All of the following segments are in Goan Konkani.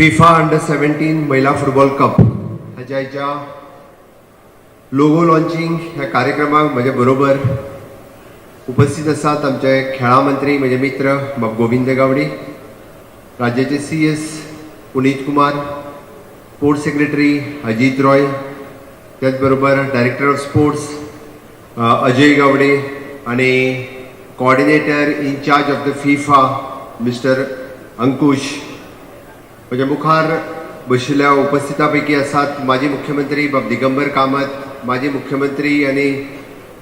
फिफा अंडर 17 महिला फुटबॉल कप हाच्या आयच्या लोगो लॉन्चिंग ह्या कार्यक्रमाक म्हज्या बरोबर उपस्थित आसात आमचे खेळां मंत्री, म्हजे मित्र बाब गोविंद गावडे, राज्याचे CS Puneet Kumar, sports secretary Ajit Roy, त्याच बरोबर director of sports Ajay Gawade आणि coordinator in-charge of the FIFA Mister अंकुश. म्हज्या मुखार बशिल्ल्या उपस्थिता पैकी आसात माजी मुख्यमंत्री बाब दिगंबर कामत, माजी मुख्यमंत्री आनी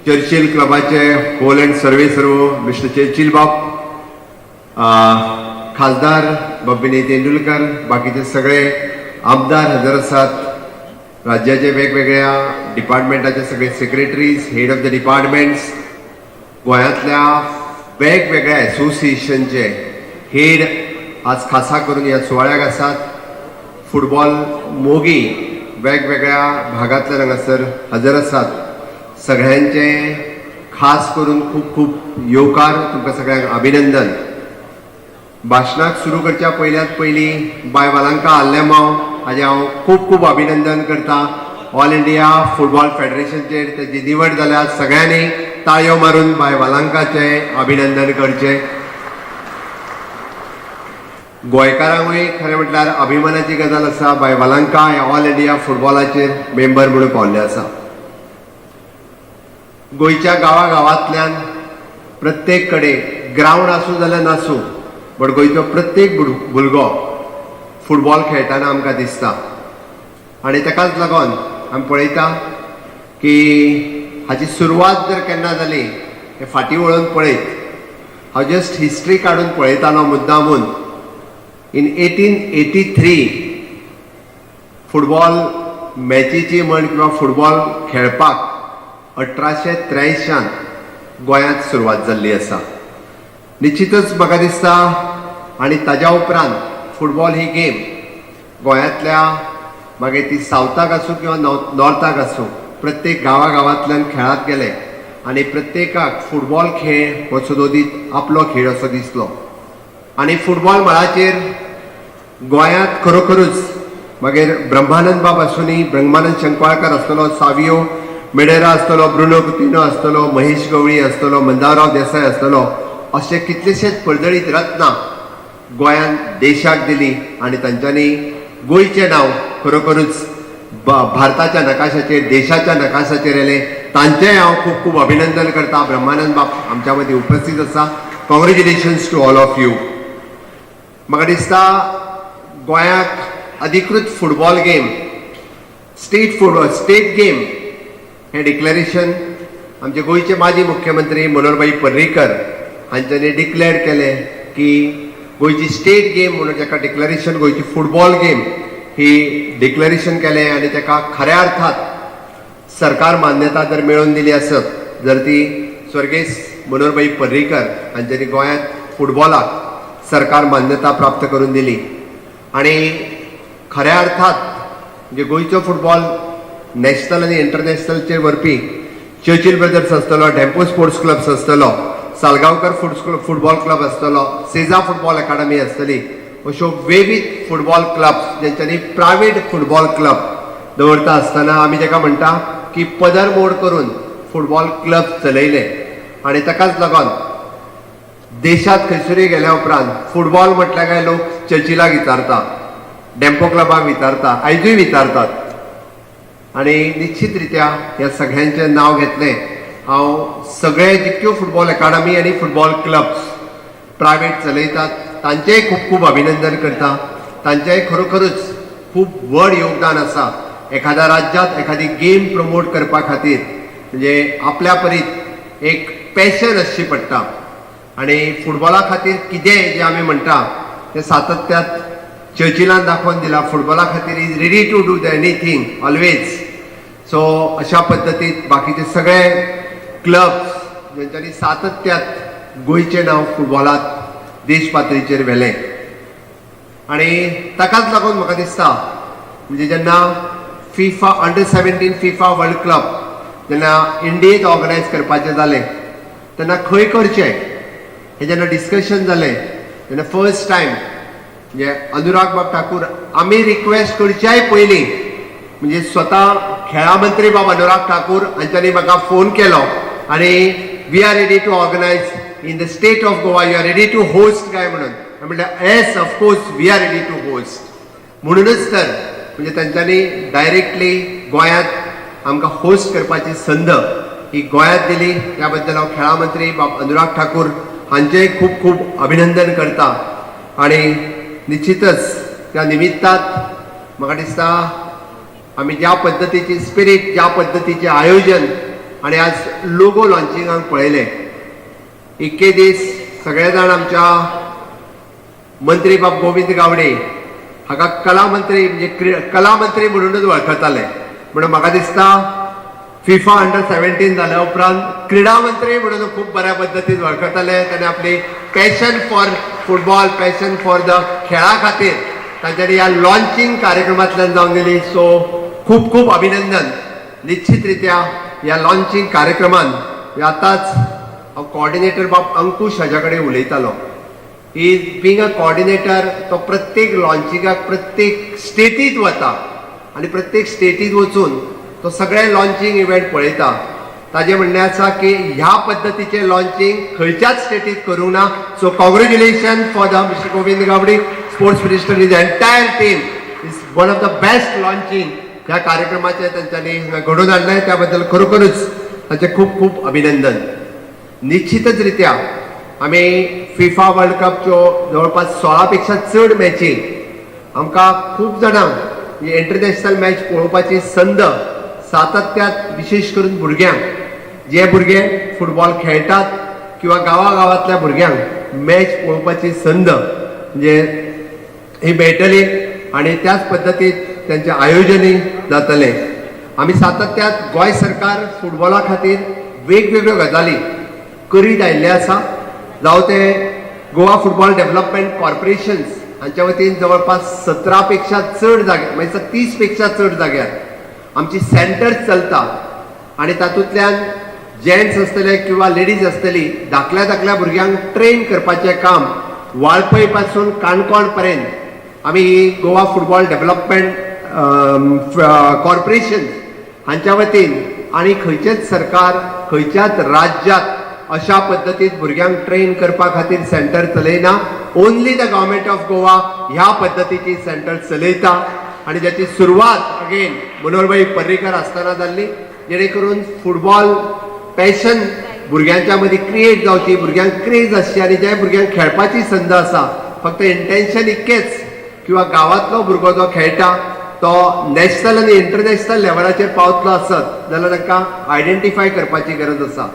चर्चिल क्लबाचे होल अँड सर्वे सर्व मिस्टर चर्चिल बाब, खासदार बाब विनय तेंडुलकर, बाकीचे सगळे आमदार हजर आसात, राज्याचे वेगवेगळ्या डिपार्टमेंटाचे सगळे secretaries, head of the departments, गोंयांतल्या वेगवेगळ्या एसोसिएशनचे हेड आज खासा करून ह्या सुवाळ्याक आसात. फुटबॉल मोगी वेगवेगळ्या भागांतल्यान हांगासर हजर आसात. सगळ्यांचे खास करून खूब खूब येवकार, तुमकां सगळ्यांक अभिनंदन. भाशणाक सुरू करच्या पयल्यात पयलीं बाय वालांका आल्लेमाव हाजें हांव खूब खूब अभिनंदन करता. ऑल इंडिया फुटबॉल फेडरेशनचेर तेजी निवड जाल्या. सगळ्यांनी ताळयो मारून बाय वालांकाचें अभिनंदन करचें. गोंयकारांकूय खरें म्हटल्यार अभिमानाची गजाल आसा, बाय वालांका हे ऑल इंडिया फुटबॉलाचेर मेंबर म्हणून पावल्ले आसा. गोंयच्या गांवा गांवांतल्यान प्रत्येक कडेन ग्रावंड आसूं जाल्यार नासूं, बट गोंयचो प्रत्येक भुरगो फुटबॉल खेळटाना आमकां दिसता आनी ताकाच लागून आमी पळयता की हाची सुरवात जर केन्ना जाली हें फाटीं वळोवन पळयत हांव जस्ट हिस्ट्री काडून पळयतालो मुद्दामून. इन 1883 फुटबॉल मॅचीची म्हण किंवा फुटबॉल खेळपाक 1883यांत गोंयांत सुरवात जाल्ली आसा. निश्चितच म्हाका दिसता आनी ताज्या उपरांत फुटबॉल ही गेम गोंयांतल्या, मागीर ती सावथाक आसूं किंवा नॉर्थाक आसूं, प्रत्येक गांवा गांवांतल्यान खेळात गेले आनी प्रत्येकाक फुटबॉल खेळ हो सदोदीत आपलो खेळ असो दिसलो. आनी फुटबॉल मळाचेर गोंयांत खरोखरूच मागीर ब्रह्मानंद बाब आसुनी, ब्रह्मानंद शंकवाळकर आसतलो, सावियो मेडेरा आसतलो, ब्रुनो कुतिनो आसतलो, महेश गवळी आसतलो, मंदारराव देसाय आसतलो, अशे कितलेशेच पर्जळीत रत्नां गोंयान देशाक दिली आनी तांच्यांनी गोंयचें नांव खरोखरूच भारताच्या नकाशाचेर, देशाच्या नकाशाचेर येयलें. तांचेंय हांव खूब खूब अभिनंदन करता. ब्रह्मानंद बाब आमच्या मदीं उपस्थित आसा. Congratulations to all of you. म्हाका दिसता गोंयाक अधिकृत football game, state game हें डिक्लेरेशन आमचे गोंयचे माजी मुख्यमंत्री मनोहरभाई पर्रीकर हांच्यांनी डिक्लेअर केलें की गोंयची स्टेट गेम म्हणून ताका डिक्लेरेशन, गोंयची फुटबॉल गेम ही डिक्लेरेशन केलें. आनी ताका खऱ्या अर्थात सरकार मान्यता जर मेळोवन दिली आसत जर ती स्वर्गेस्त मनोहरभाई पर्रीकर हांच्यांनी गोंयांत फुटबॉलाक सरकार मान्यता प्राप्त करून दिली. आणि खऱ्या अर्थात म्हणजे गोंयचो फुटबॉल नॅशनल आनी इंटरनॅशनलचेर व्हरपी चर्चिल ब्रदर्स आसतलो, डेम्पो स्पोर्ट्स क्लब्स आसतलो, सालगांवकर फुटबॉल क्लब आसतलो, सेजा फुटबॉल अकाडमी आसतली, अश्यो विविध फुटबॉल क्लब्स ज्यांच्यांनी प्रायवेट फुटबॉल क्लब दवरता आसतना आमी ताका म्हणटा की पदर मोड करून फुटबॉल क्लब चलयले. आनी ताकाच लागून देशात खंयसरूय गेल्या उपरांत फुटबॉल म्हटल्यार काय लोक चर्चिलाक विचारता, डेम्पो क्लबाक विचारता, आयजूय विचारतात. आनी निश्चित रित्या ह्या सगळ्यांचें नांव घेतलें हांव, सगळे जितक्यो फुटबॉल अकाडमी आनी फुटबॉल क्लब्स प्रायवेट चलयतात तांचेय खूब खूब अभिनंदन करता. तांचेय खरोखरूच खूब व्हड योगदान आसा एखाद्या राज्यात एखादी गेम प्रमोट करपा खातीर. म्हणजे आपल्या परीत एक पॅशन आसची पडटा आनी फुटबॉला खातीर कितेंय जें आमी म्हणटा तें सातत्यात चर्चिलान दाखोवन दिलां. फुटबॉला खातीर is ready to do the anything always. So अशा पद्दतीत बाकीचे सगळे क्लब्स ज्यांच्यांनी सातत्यात गोंयचें नांव फुटबॉलात देश पातळीचेर व्हेलें. आनी ताकाच लागून म्हाका दिसता, म्हणजे जेन्ना FIFA under 17 FIFA World Cup जेन्ना इंडियेत ऑर्गनायज करपाचें जालें तेन्ना खंय करचें हें जेन्ना डिस्कशन जालें तेन्ना फर्स्ट टायम म्हणजे अनुराग बाब ठाकूर आमी रिक्वेस्ट करच्याय पयलीं, म्हणजे स्वता खेळा मंत्री बाब अनुराग ठाकूर हांच्यांनी म्हाका फोन केलो आनी "We are ready to organize in the state of Goa, you are ready to host काय?" म्हणून. म्हटलं, "Yes, of course we are ready to host." म्हणूनच तर म्हणजे तांच्यांनी डायरेक्टली गोंयांत आमकां होस्ट करपाची संद ही गोंयांत दिली. त्या बद्दल हांव खेळा मंत्री बाब अनुराग ठाकूर हांचेय खूब खूब अभिनंदन करता. आणि निश्चितच त्या निमित्तात म्हाका दिसता आमी ज्या पद्दतीची स्पिरीट, ज्या पद्दतीचें आयोजन आणि आज लोगो लॉन्चिंगाक पळयलें, इतके दीस सगळे जाण आमच्या मंत्री बाब गोविंद गावडे हाका कला मंत्री, म्हणजे कला मंत्री म्हणूनच वळखताले. म्हणून म्हाका दिसता फिफा अंडर 17 जाल्या उपरांत क्रीडा मंत्री म्हणून खूब बऱ्या पद्दतीन वळखताले. ताणें आपली passion for football, passion for the खेळा खातीर तांच्यांनी ह्या लॉन्चिंग कार्यक्रमांतल्यान जावन दिली. सो खूब खूब अभिनंदन. निश्चित रित्या ह्या लॉन्चिंग कार्यक्रमान आतांच हांव कॉर्डिनेटर बाब अंकुश हाज्या कडेन उलयतालो. Is being a coordinator, तो प्रत्येक लॉन्चिंगाक प्रत्येक स्टेटीत वता आनी प्रत्येक स्टेटीत वचून तो सगळे लॉन्चिंग इव्हेंट पळयता. ताजें म्हणणें आसा की ह्या पद्दतीचें लॉन्चिंग खंयच्याच स्टेटीत करूंक ना. So congratulation for the Mister Govind Gaude, sports minister, his entire team is one of the best launching ह्या कार्यक्रमाचें तांच्यांनी हांगा घडोवन हाडलें. त्या बद्दल खरोखरूच ताचें खूब खूब अभिनंदन. निश्चितच रित्या आमी फिफा वर्ल्ड कपच्यो जवळपास 16 पेक्षा चड मॅची आमकां खूब जाणांक इंटरनॅशनल मॅच पळोवपाची संद सातत्यात, विशेष करून भुरग्यांक, जे भुरगे फुटबॉल खेळटात किंवा गांवा गांवांतल्या भुरग्यांक मॅच पळोवपाची संद म्हणजे ही मेळटली आणि त्याच पद्दतीत त्यांचें आयोजनूय जातलें. आमी सातत्यात गोंय सरकार फुटबॉला खातीर वेगवेगळ्यो गजाली करीत आयिल्ले आसा. जावं ते गोवा फुटबॉल डेव्हलपमेंट कॉर्पोरेशन्स हांच्या वतीन जवळपास 17 पेक्षा चड जाग्यार, म्हणजे 30 पेक्षा चड जाग्यार आमची सेंटर्स चलता आणि तातूंतल्यान जेंट्स आसतले किंवा लेडीज आसतली, धाकल्या धाकल्या भुरग्यांक ट्रेन करपाचें काम वाळपय पासून काणकोण पर्यंत आमी ही गोवा फुटबॉल डेव्हलपमेंट कॉर्पोरेशन हांच्या वतीन. आनी खंयचेच सरकार खंयच्याच राज्यात अशा पद्दतीन भुरग्यांक ट्रेन करपा खातीर centre चलयना. Only the Government of Goa ह्या पद्दतीची सेंटर चलयता आणि ज्याची सुरवात अगेन मनोहरभाई पर्रीकर आसतना जाल्ली, जेणे करून फुटबॉल पॅशन भुरग्यांच्या मदीं क्रिएट जावची, भुरग्यांक क्रेज आसची आनी ज्या भुरग्यांक खेळपाची संद आसा, फक्त इंटेन्शन इतकेच किंवा गांवांतलो भुरगो जो खेळटा तो नॅशनल आनी इंटरनॅशनल लेवलाचेर पावतलो आसत जाल्यार तांकां आयडेंटिफाय करपाची गरज आसा.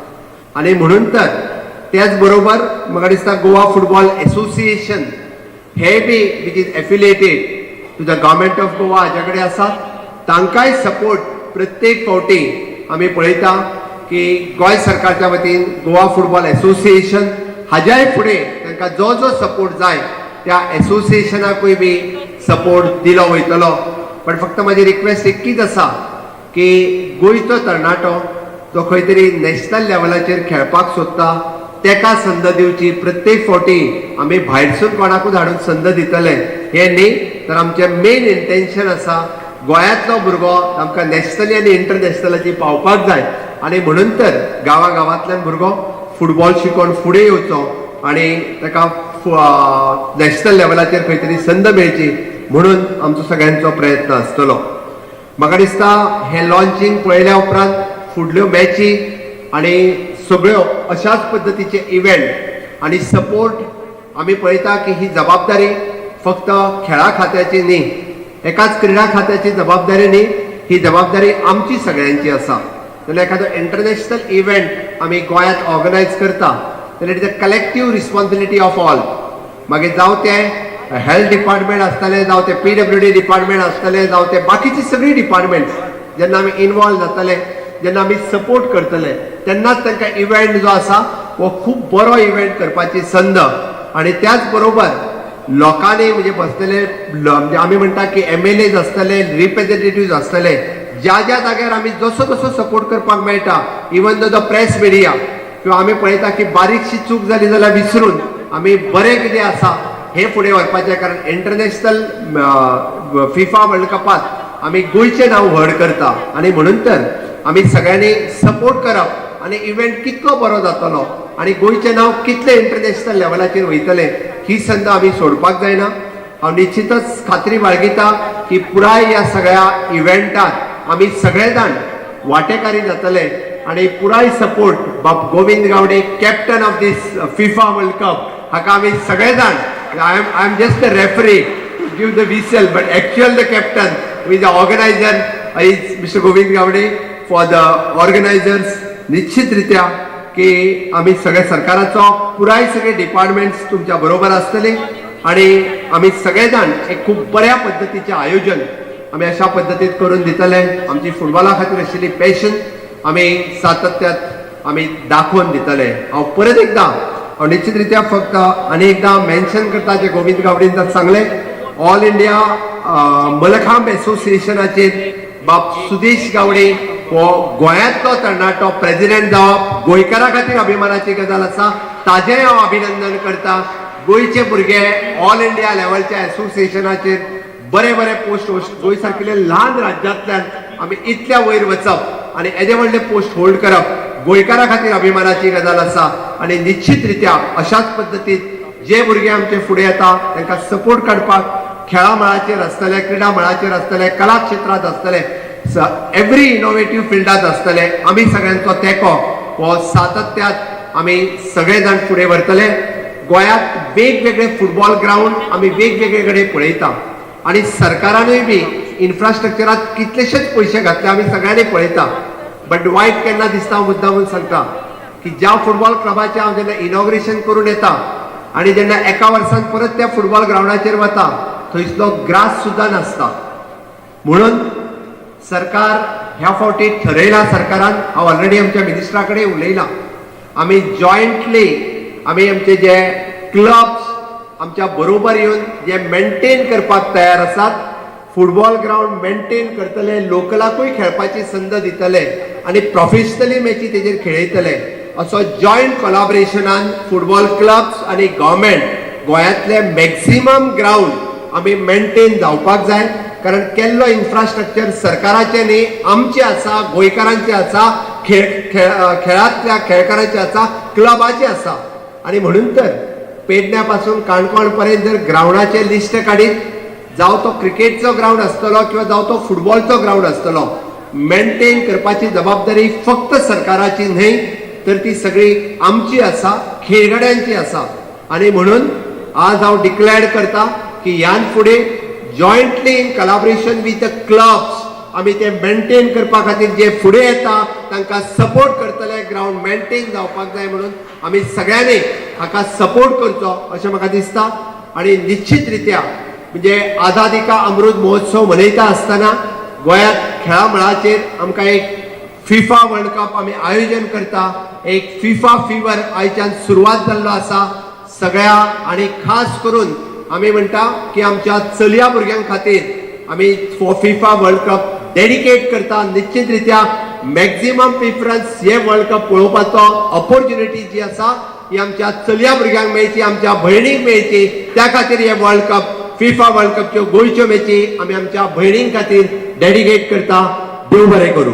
आनी म्हणून तर त्याच बरोबर म्हाका दिसता गोवा फुटबॉल एसोसिएशन हे बी, which is affiliated to the Government of Goa, हाज्या कडेन आसा. तांकांय सपोर्ट प्रत्येक फावटी आमी पळयता की गोंय सरकारच्या वतीन गोवा फुटबॉल एसोसिएशन हाज्याय फुडें तांकां जो जो सपोर्ट जाय त्या एसोसिएशनाकूय बी सपोर्ट दिलो वयतलो. पण फक्त म्हाजी रिक्वेस्ट एककीच आसा की गोंयचो तरणाटो जो खंय तरी नॅशनल लेवलाचेर खेळपाक सोदता तेका संद दिवची. प्रत्येक फावटी आमी भायरसून कोणाकूच हाडून संद दितले हें न्ही, तर आमचें मेन इंटेन्शन आसा गोंयांतलो भुरगो आमकां नॅशनली आनी इंटरनॅशनलाची पावपाक जाय. आनी म्हणून तर गांवा गांवांतल्यान भुरगो फुटबॉल शिकोवन फुडें येवचो आनी ताका नॅशनल लेवलाचेर खंय तरी संद मेळची म्हणून आमचो सगळ्यांचो प्रयत्न आसतलो. म्हाका दिसता हें लॉन्चिंग पळयल्या उपरांत फुडल्यो मॅची आनी सगळ्यो अशाच पद्दतीचे इव्हेंट आनी सपोर्ट आमी पळयता की ही जबाबदारी फक्त खेळा खात्याची न्ही, एकाच क्रिडा खात्याची जबाबदारी न्ही, ही जबाबदारी आमची सगळ्यांची आसा. जाल्यार एखादो इंटरनॅशनल इव्हेंट आमी गोंयांत ऑर्गनायज करता जाल्यार it is a collective responsibility of all. मागीर जावं ते हेल्थ डिपार्टमेंट आसतलें, जावं ते पीडब्ल्यूडी डिपार्टमेंट आसतलें, जावं ते बाकीची सगळीं डिपार्टमेंट्स जेन्ना आमी इनवॉल्व जातले, जेन्ना आमी सपोर्ट करतले, तेन्नाच तांकां इव्हेंट जो आसा हो खूब बरो इव्हेंट करपाची संद. आनी त्याच बरोबर लोकांनी म्हणजे बसलेले म्हणजे आमी म्हणटा की एमएलएज आसतले, रिप्रेझेंटेटिव्ह आसतले, ज्या ज्या जाग्यार आमी जसो जसो सपोर्ट करपाक मेळटा, even though the press media किंवा आमी पळयता की बारीकशी चूक जाली जाल्यार विसरून आमी बरें कितें आसा हे फुडें व्हरपाचें, कारण इंटरनॅशनल फिफा वर्ल्ड कपात आमी गोंयचें नांव व्हड करता आनी म्हणून तर आमी सगळ्यांनी सपोर्ट करप आनी इव्हेंट कितलो बरो जातलो आनी गोंयचें नांव कितलें इंटरनॅशनल लेवलाचेर वयतलें, ही संद आमी सोडपाक जायना. हांव निश्चितच खात्री बाळगिता की पुराय ह्या सगळ्या इव्हेंटात आमी सगळे जाण वांटेकारी जातले आनी पुराय सपोर्ट बाब Govind Gawade, captain of this FIFA World Cup, हाका आमी सगळे जाण. I am just the referee to give the whistle, but actual the captain with the organizer is Mr. Govind Gawde for the organizers. निश्चितरित्या की आमी सगळे सरकाराचो पुराय सगळे डिपार्टमेंट्स तुमच्या बरोबर आसतले आणि आमी सगळे जाण एक खूब बऱ्या पद्दतीचें आयोजन आमी अशा पद्दतीत करून दितले. आमची फुटबॉला खातीर आशिल्ली पॅशन आमी सातत्यात आमी दाखोवन दितले. हांव परत एकदां, हांव निश्चितरित्या फक्त आनी एकदां मेन्शन करता जे गोविंद गावडीन सांगलें, ऑल इंडिया मलखांब एसोसिएशनाचेर बाब सुदेश गावडे हो गोंयांतलो तरणाटो प्रेसिडेंट जावप गोंयकारा खातीर अभिमानाची गजाल आसा. ताजेंय हांव अभिनंदन करता. गोंयचे भुरगे ऑल इंडिया लेवलच्या एसोसिएशनाचेर बरे बरे पोस्ट, गोंय सारकिल्ले ल्हान राज्यांतल्यान आमी इतल्या वयर वचप आनी येदे व्हडले पोस्ट होल्ड करप गोंयकारा खातीर अभिमानाची गजाल आसा. आनी निश्चितरित्या अशाच पद्दतीन जे भुरगे आमचे फुडें येता तांकां सपोर्ट काडपाक खेळा मळाचेर आसतले, क्रिडा मळाचेर आसतले, कला क्षेत्रांत आसतले, एवरी इनोवेटीव फिल्डांत आसतले, आमी सगळ्यांचो तेंको हो सातत्यात आमी सगळे जाण फुडें व्हरतले. गोंयांत वेगवेगळे फुटबॉल ग्रावंड आमी वेगवेगळे कडेन पळयता आनी सरकारानूय बी इन्फ्रास्ट्रक्चरात कितलेशेच पयशे घातले, आमी सगळ्यांनी पळयता. बट वायट केन्ना दिसता, हांव मुद्दामून सांगता की ज्या फुटबॉल क्लबाचें हांव जेन्ना इनॉग्रेशन करून येता आनी जेन्ना एका वर्सान परत त्या फुटबॉल ग्रावंडाचेर वता, थंयसलो ग्रास सुद्दां नासता. म्हणून सरकार ह्या फावटी ठरयलां सरकारान, हांव ऑलरेडी आमच्या मिनिस्टरा कडेन उलयलां, आमी जॉयंटली आमी आमचे जे क्लब्स आमच्या बरोबर येवन जे मेंटेन करपाक तयार आसात, फुटबॉल ग्रावंड मेंटेन करतले, लोकलाकूय खेळपाची संद दितले आनी प्रोफेशनली मॅची तेजेर खेळयतले, असो जॉयंट कोलाबरेशनान फुटबॉल क्लब्स आनी गव्हर्मेंट गोंयांतले मॅक्सिमम ग्रावंड आमी मेंटेन जावपाक जाय. कारण केल्लो इन्फ्रास्ट्रक्चर सरकाराचें न्ही, आमचें आसा, गोंयकारांचें आसा, खेळ खेळ खेळांतल्या खेळकारांचें आसा, क्लबाचें आसा. आनी म्हणून तर पेडण्या पासून काणकोण पर्यंत जर ग्रावंडाचें लिस्ट काडीत, जावं तो क्रिकेटचो ग्रावंड आसतलो किंवा जावं तो फुटबॉलचो ग्रावंड आसतलो, मेंटेन करपाची जबाबदारी फक्त सरकाराची न्हय, तर ती सगळी आमची आसा, खेळगड्यांची आसा. आनी म्हणून आज हांव डिक्लेअर करता की ह्यान फुडें jointly in collaboration with the clubs आमी ते मेंटेन करपा खातीर जे फुडें येता तांकां सपोर्ट करतले. ग्रावंड मेंटेन जावपाक जाय म्हणून आमी सगळ्यांनी हाका सपोर्ट करचो अशें म्हाका दिसता. आनी निश्चित रित्या म्हणजे आझादी का अमृत महोत्सव मनयता आसतना गोंयांत खेळा मळाचेर आमकां एक फिफा वर्ल्ड कप आमी आयोजन करता. एक फिफा फिवर आयच्यान सुरवात जाल्लो आसा सगळ्या आनी खास करून आमी म्हणटा की आमच्या चलया भुरग्यां खातीर आमी फिफा वर्ल्ड कप डेडिकेट करता. निश्चित रित्या मॅक्झिमम प्रिफरन्स हे वर्ल्ड कप पळोवपाचो ऑपॉर्च्युनिटी जी आसा ही आमच्या चलया भुरग्यांक मेळची, आमच्या भयणींक मेळची. त्या खातीर हे वर्ल्ड कप, फिफा वर्ल्ड कपच्यो गोंयच्यो मॅची आमी आमच्या भयणीं खातीर डेडिकेट करता. देव बरें करूं.